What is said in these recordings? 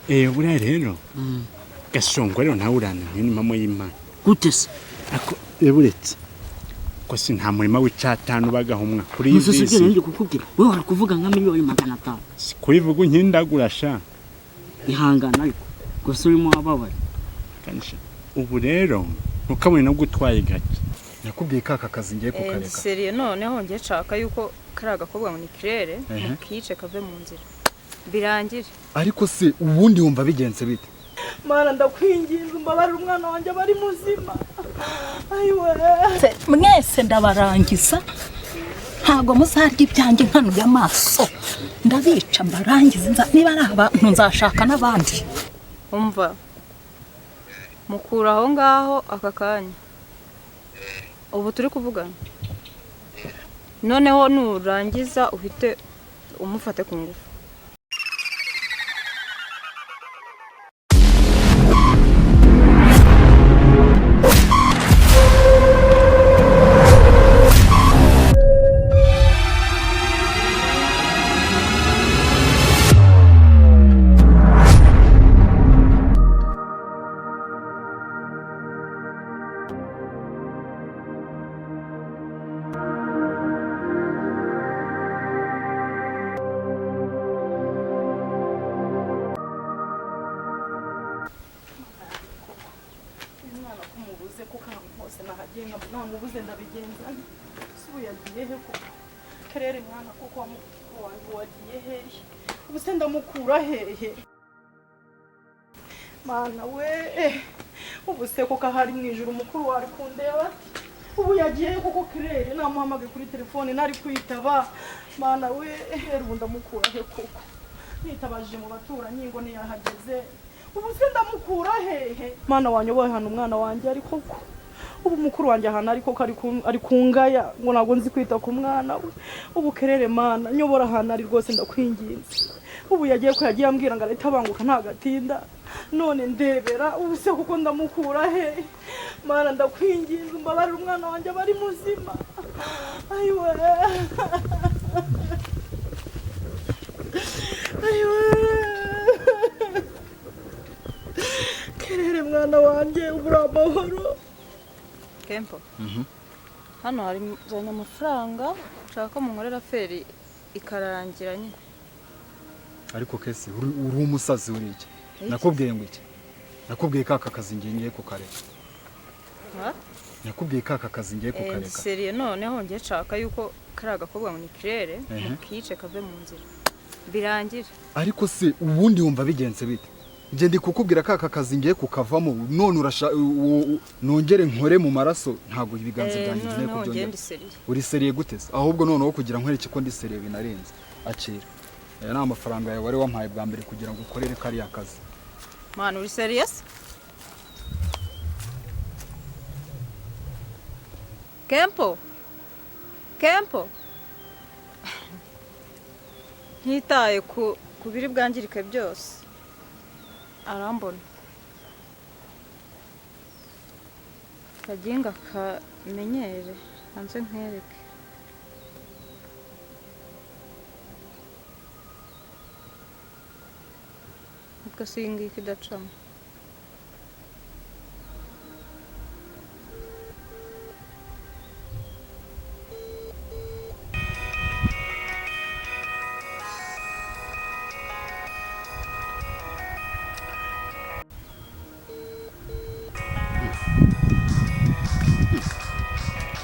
Buriya rero Gasongo rero nawe urananiye, ni mama y'Imana. Gute se? Ako uretse ko si nta murima w'icatanu bagahumwa kuri Muzo iyi sibyo visi. Nari kukubwira, wowe wari kuvuga nka 500,000,000. Si kubivuga unkindagura sha. Ihangana ariko gusa urimo wababaye. Kanisha, ubu rero ntukabone no gutwaye gake. Nakubwiye ko aka kazi ngiye kukareka. Sérieux, noneho njye nshaka yuko kariya gakobwa ngo ni Kirere Ehe. mukice kave mu nzira, birangire. Ariko se ubundi wumva bigenze bite? Mana, ndakwinginze, umbabarire, umwana wanjye aba ari muzima, ayiwe. Mwese ndabarangiza, ntabwo muzarya ibyanjye nkanuye amaso. Ndabica mbarangize, niba ari abantu nzashaka n'abandi. Umva, mukura aho ngaho aka kanya ubu turi kuvugana, noneho nurangiza uhite umufate ku ngufu. Umwana ko mubuze kuko ahantu hose nahagiye namubuze, ndabigenza nte? Se ubu yagiye he koko? Kerere mwana, koko wa mukuru wanjye wagiye hehe? Ubu se ndamukura hehe? Mana we, ubu se koko ahari mu ijuru umukuru wari kundeba ati ubu yagiye he koko? Kerere namuhamagaye kuri telefone ntari kwitaba. Mana we, ubu ndamukura he koko? Nitabajije mu baturanyi ngo ntiyahageze. Ubu se ndamukura hehe? Mana wanyoboye hano umwana wanjye, ariko ko ubu mukuru wanjye ahantu ariko ko ari kungaya ngo ntabwo nzi kwita ku mwana we. Ubu Kerere, Mana nyobora ahantu ari rwose, ndakwinginze. Ubu yagiye ko yagiye ambwira ngo arahita abanguka ntagatinda, none ndebera. Ubu se kuko ndamukura he? Mana, ndakwinginze, umbabarire, umwana wanjye aba ari muzima, ayiwe, ayiwe. Kerere mwana wanjye, ubu uri amahoro? Kempo, hano hari zanye amafaranga, nshaka ko munkorera feri ikarangira nyine. Ariko kese uri umusazi, uri iki? Nakubwiye ngo iki? Nakubwiye ko aka kazi ngiye kukareka. What? Nakubwiye ko aka kazi ngiye kukareka. Sérieux, noneho njye nshaka yuko kariya gakobwa ngo ni Kirere Ehe. mukice kave mu nzira, birangire. Ariko se ubundi wumva bigenze bite? Njye ndi kukubwira ko aka kazi ngiye kukavamo, none urasha nongere nkore mu maraso? Ntabwo ibiganza byanjye ngiye Noneho njye kubyongera. ndi sérieux. Uri sérieux gute se? Ahubwo noneho kugira nkwereke ko ndi sérieux binarenze, akira, aya ni amafaranga yawe wari wampaye bwa mbere kugira ngo ukorere kariya kazi. Mwana, uri sérieux? Kempo, Kempo, ntitaye ku biri bwangirike byose, arambona kaginga kamenyere hanze nkereke. Ubwo si iyi ngiyi idacamo.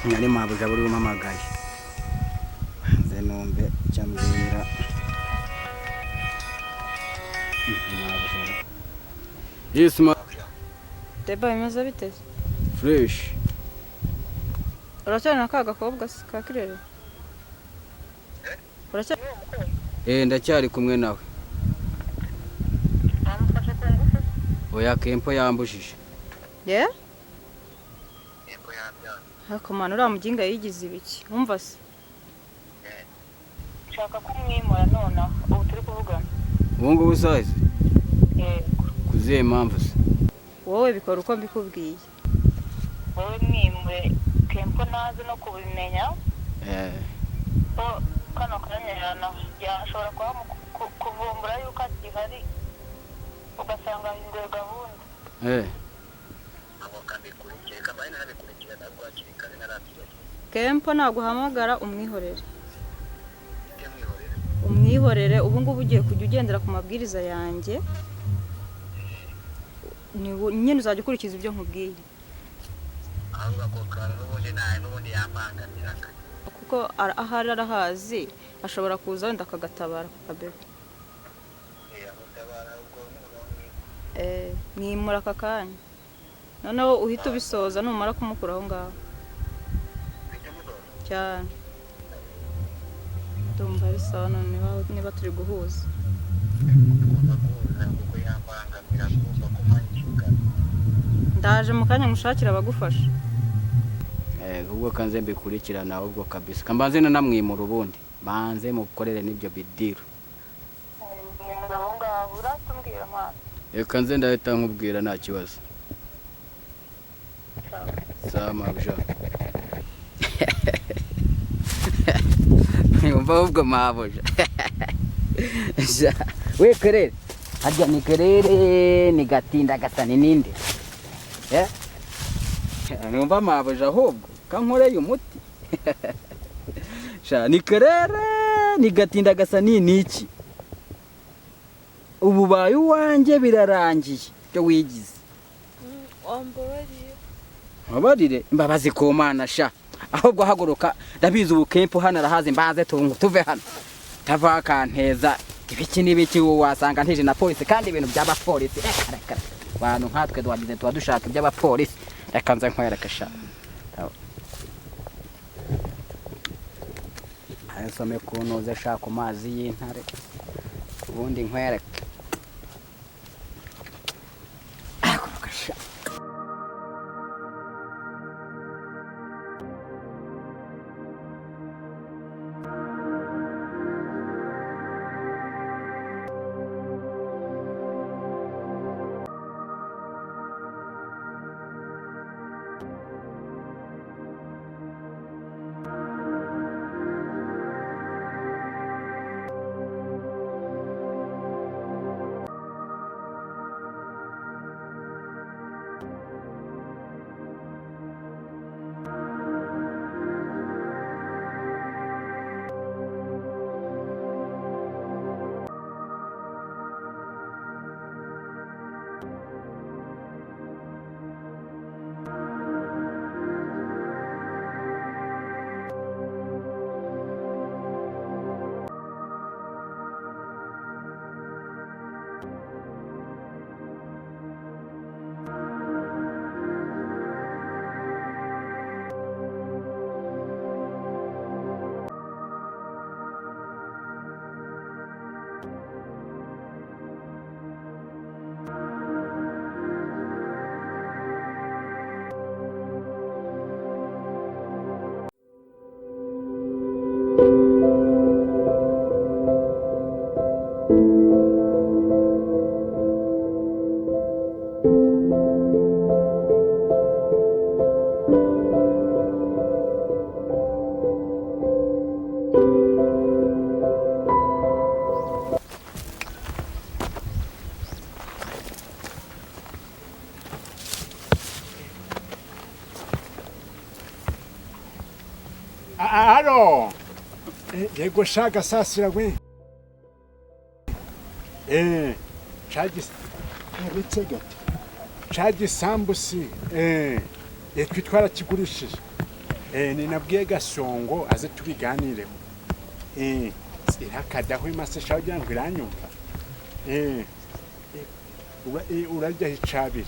Nari mabuja buri umpamagaye, nze numve icyo ambwira. Mabuja. Yes, ma. Deba, bimeze bite? Fresh. Uracyari na ka gakobwa se ka Kirere? Uracyari? Eh, ndacyari kumwe nawe. Oya, Kempo yambujije. Ye, ariko mwana, uriya muginga yigize ibiki? Wumva se? Nshaka ko umwimura nonaha ubu turi kuvugana. Ubu ngubu sazi? Yego. Kuzihe mpamvu se? Wowe bikora uko mbikubwiye. Wowe mwimure, Kempo ntazi no kubimenya. Ko kano kanya yashobora kuba kuvumbura yuko akihari. Ugasanga ahinduye gahunda. Kempo naguhamagara umwihorere. Umwihorere ubu ngubu ugiye kujya ugendera ku mabwiriza yanjye. Nyine uzajya ukurikiza ibyo nkubwiye. Kuko ahari arahazi ashobora kuza wenda akagatabara ku kabebe. Mwimura aka kanya. Noneho uhita ubisoza numara kumukura aho ngaho. Cyane. Ndumva bisaba none niba turi guhuza. Ndaje mu kanya ngushakira abagufasha. Ubwo kanze mbikurikirana ubwo kabisa. Kambanze nanamwimura ubundi. Banze mukorere n'ibyo bidiro. Reka nze ndahita nkubwira nta kibazo. Sama buja. Yumva ubwo mabuja. We kerere. Harya ni kerere ni gatinda gasani ninde? Numva mabuja ahubwo kankoreye umuti. Sha ni kerere ni gatinda gasani niki? Ubu baye uwanjye birarangiye cyo wigize. Wambabariye. Mbabarire imbabazi ku Mana sha. Ahubwo haguruka ndabizi ubu kempo hano arahaze mbaze tuve hano. Tava kanteza ibiki n'ibiki wasanga ntije na polisi kandi ibintu by'abapolisi. Reka bantu nkatwe twagize tuba dushaka iby'abapolisi. Reka nze nkwereke sha. Nsome kunoze sha ku mazi y'intare. Ubundi nkwereke. Haguruka sha. Alo. Yego shaka sasira gwe. Chagis. Gato. Chagisambusi. Twitwara kigurishije. Ninabwiye Gasongo aze tubiganireho. Irakadaho imase shagira ngo iranyumva. Urarya icabira.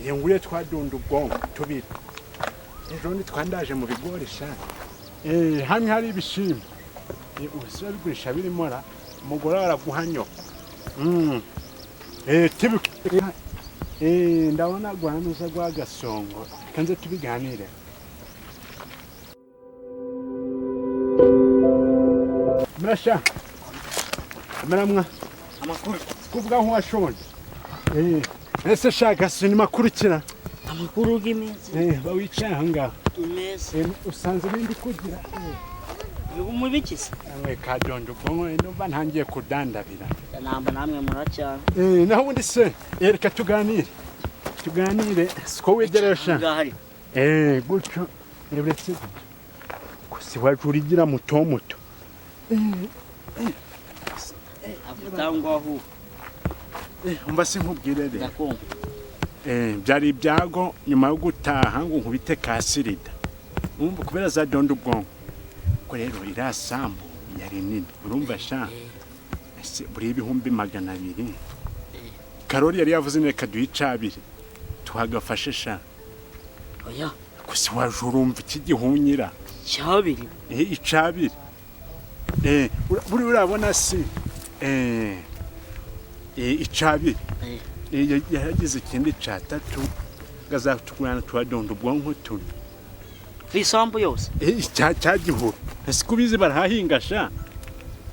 Iyo nguriye twadunda ubwonko tubiri. Ejo ndi twandaje mu bigori sha. Hamwe hari ibishimbo. Usabigurisha birimora umugore araguhanyo. Ndabona gwanuza gwa Gasongo. Kanze tubiganire. Murasha. Muramwa. Amakuru. Kuvuga nko washonje. Ese shaka sinema kurikira. Amakuru g'iminsi. Bawicaye aha ngaha. Imeze. Usanze ibindi kugira. Mu biki se? Namwe kadondo ubwonko numva ntangiye kudandabira. Namba namwe muracyana. Naho ubundi se, reka tuganire. Tuganire siko wegeresha. Ngahari. Gutyo uretse gutyo. Kusi waje urigira muto muto. Avutangwa aho. Umva sinkubwire rero. Ndakumva. Byari ibyago nyuma yo gutaha ngo nkubite kasirida. Urumva kubera za dondo ubwonko. Ko rero irasambu yari nini. Urumva sha. Ese buri 200,000. Karori yari yavuze neka duhicabire. Tuhagafashe sha. Oya. Kusi waje urumva iki gihunyira. Cyabiri. Icabiri. Buri urabona si. Icabiri. Yagize ikindi ca tatu gazatugurana tuwadonda ubwonko tuni. Isambu yose. Cya gihuru. Ese kubizi barahahinga sha.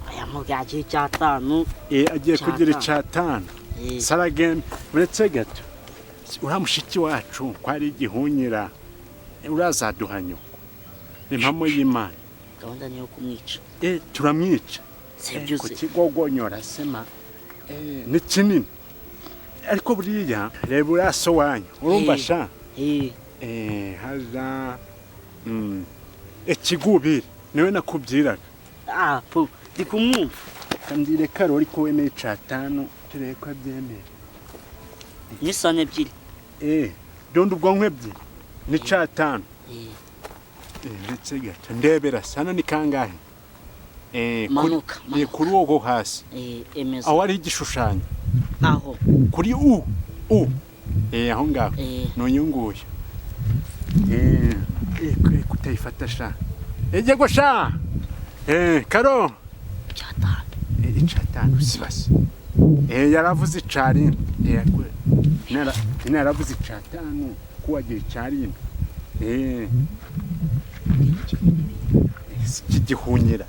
Aya mugaje cya 5. Agiye kugira ica 5. Saragem uretse gato. Ura mushiki wacu kwari igihunyira. Urazaduha nyoko. Impamo y'Imana. Gahunda niyo kumwica. Turamwica. Sibyo se. Kukigogonyora sema. Ni kinini. Ariko buriya reba uraso wanyu urumva sha. Haza ekigubire niwe nakubyiraga. Po ndi kumwumva. Kandire Karori ko wemeye ica 5 turebe ko abyemera. Nisane ebyiri. Dondo ubwonko ebyiri ni ca 5. Ndetse gato ndebera sana ni kangahe? Manuka. Kuri uwo hasi. Emeza. Aho ari igishushanyo. Aho. Kuri u. Aho ngaho. Nonyunguye. Kutayifata sha. Yego sha. Karo. Ica 5. Ica 5 sibase. Yaravuze ica 7. Naravuze ica 5 kuwagira ica 7. Kigihunyira.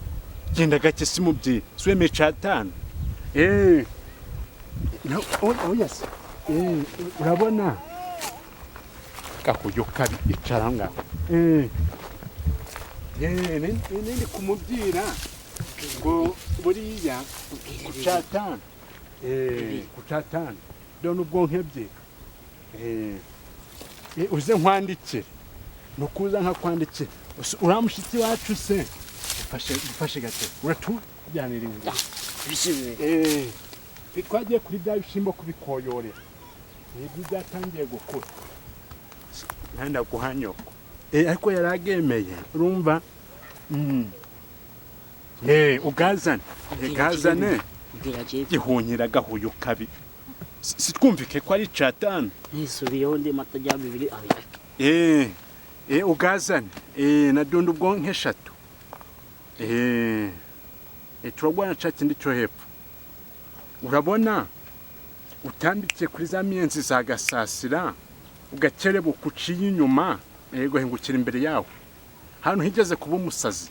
Genda gake simubyi. Sweme ica 5. No, oh yes. Urabona gakuyo kabi icara ngaho. Nindi kumubyira ngo buriya kuca 5. Kuca 5. Done ubwonko ebyiri. Uze nkwandikire. Nukuza nkakwandikira. Uramushitsi wacu se. Ufashe gato. Uratujyanira iwe. Bishimye. Twagiye kuri bya bishimbo kubikoyorera. Nibyo byatangiye gukura. Nanda guhanyoko. Ariko yaragemeye. Urumva? Ugazane. Gazane. Gihunyira gahuyo kabi. Sitwumvike ko ari ica 5. Nisubiyeho ndi matajya 2 abiri. Ugazane. Na dondo ubwonko 3. Turagwana ca kindi cyo hepfo. Urabona utambitse kuri za miyenzi za Gasasira ugakerebuka uciye inyuma yego hingukira imbere yawe hano higeze kuba umusazi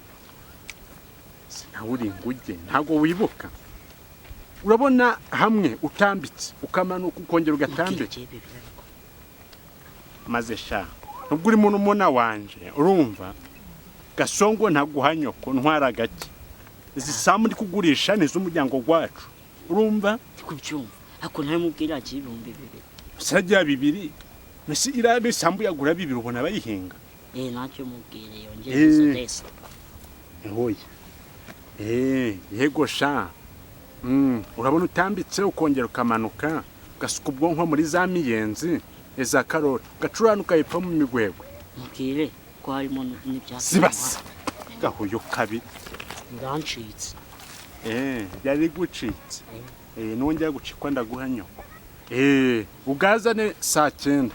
sinawuri inguge ntago wibuka. Urabona hamwe utambitse ukamanuka ukongera ugatambika maze sha nubwo uri muntu muna wanje urumva Gasongo ntaguhanyoko ntwara gake. Izi samu ndi kugurisha ni z'umuryango gwacu. Urumva kubyumva ako ntawe mubwira ati 2000. Sajya 2 mesi irabe sambu yagura 2 ubona bayihinga. Nacyo mubwire yongere izo desa. Hoya. Yego sha. Urabona utambitse ukongera ukamanuka gasuka ubwonko muri za miyenzi eza Karori gacuranuka ipfa mu migwegwe. Mubwire ko harimo n'ibyatsi. Sibase. Gahuyo kabi. Ndancitse. Yari gucitse. Nongera gucikwa ndaguha nyoko. Ugazane saa 9.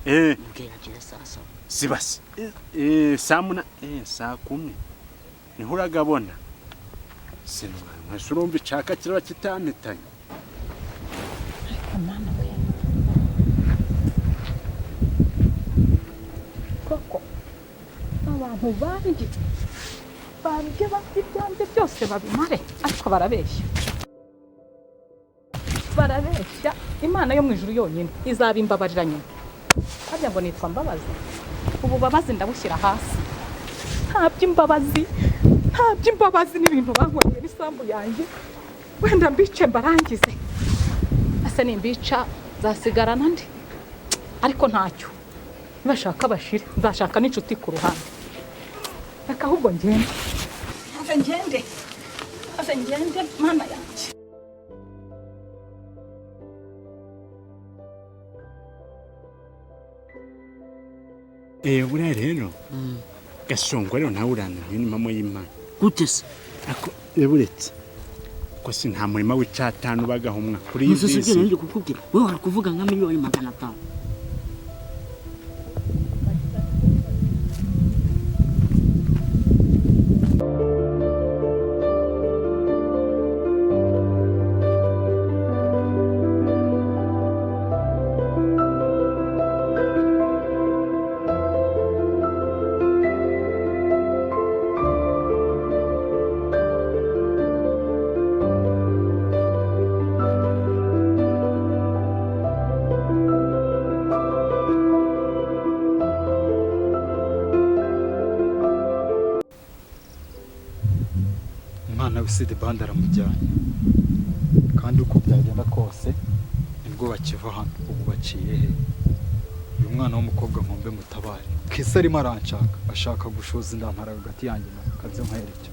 Mbwira gira saa 7. Sibase. Saa 8 saa 10. Niho uragabona. Sinwa surumva icaka kiraba kitamitanye. Ariko mana we. Koko abantu bangi barye ibyanjye byose babimare ariko barabeshya. Barabeshya Imana yo mu ijuru yonyine izabimbabarira nyuma. Harya ngo nitwa Mbabazi. Ubu babazi ndabushyira hasi. Nta by'imbabazi. Nta by'imbabazi n'ibintu bankoreye n'isambu yanjye, wenda mbice mbarangize. Ese nimbica nzasigarana ndi? Ariko ntacyo, nibashaka bashire, nzashaka n'inshuti ku ruhande. Reka ahubwo ngende, ave ngende, ave ngende, mana yanjye. Buriya rero Gasongo rero nawe urananiye n'impamo y'Imana. Gute se? Ako buretse ko si nta murima w'icatanu bagahumwa kuri iyi Nzi bisi. sibyo nari kukubwira, wowe wari kuvuga nka 500,000,000. Umwana w'isidi bande aramujyanye, kandi uko byagenda kose nibwo bakiva hano. Ubu baciye he? Uyu mwana w'umukobwa nkombe mutabare. Kisa arimo aranshaka, ashaka gushoza indampara hagati yanjye na kaze nkwereke.